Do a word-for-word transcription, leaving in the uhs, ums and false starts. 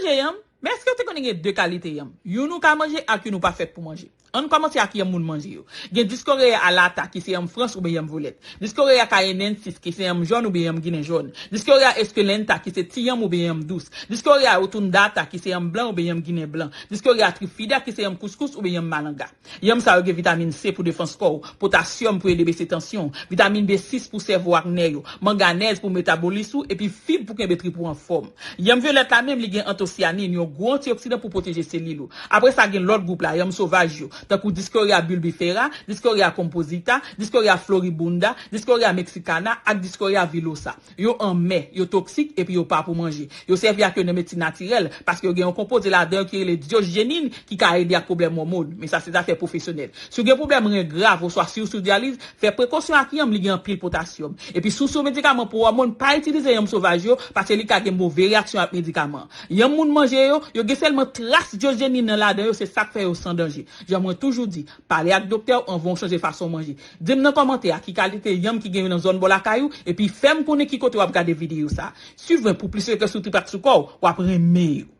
Kalite yanm? Men èske w te konnen gen de kalite yanm? Youn ou ka manje ak youn ou pa fèt pou manje. Ann kòmanse ak yanm moun manje yo. Gen Discorea alata ki se yanm frans oubyen yanm volèt. Discorea cayennensis ki se yanm jòn oubyen yanm ginen jòn. Discorea esculenta ki se ti yanm oubyen yanm dous. Discorea rotundata ki se yanm blan oubyen yanm ginen blan. Discorea trifida ki se yanm kouskous oubyen yanm malanga. Yanm sa yo gen vitamin C pou defans kò w, potasyòm pou ede bese tansyon, vitamin B sis pou sèvo ak nè yo, manganèz pou metabolis ou, epi fib pou kenbe trip ou anfòm. Yanm vyolèt la menm li gen antosyanin, yon gwo antioksidan pou pwoteje selil ou. Apre sa gen lòt gwoup la, yanm sovaj yo, tankou Discorea bulbifera, Discorea composita, Discorea floribunda, Discorea mexicana ak Discorea villosa. Yo anmè, yo toksik epi yo pa pou manje. Yo sèvi ak yo nan medsin natirèl paske yo gen yon konpoze ladan yo ki rele diosjenin ki ka ede ak pwoblèm òmòn. Men sa se zafè pwofesyonèl. Si w gen pwoblèm ren grav oswa si w sou dyaliz, fè prekosyon ak yanm, li gen anpil potasyòm. Epi si w sou medikaman pou òmòn, pa itilize yanm sovaj yo paske li ka gen move reyaksyon ak medikaman an. Yanm moun manje yo, yo gen sèlman tras diosjenin nan ladan yo, se sa k fè yo san danje. Jan mwen toujou di, pale ak doktè w anvan w chanje fason w manje. Di m nan kòmantè a ki kalite yanm ki gen yo nan zòn bò lakay ou, epi fè m konnen ki kote w ap gade videyo sa a. Swiv mwen pou plis rekrè sou trip ak sou kò w, w ap renmen yo.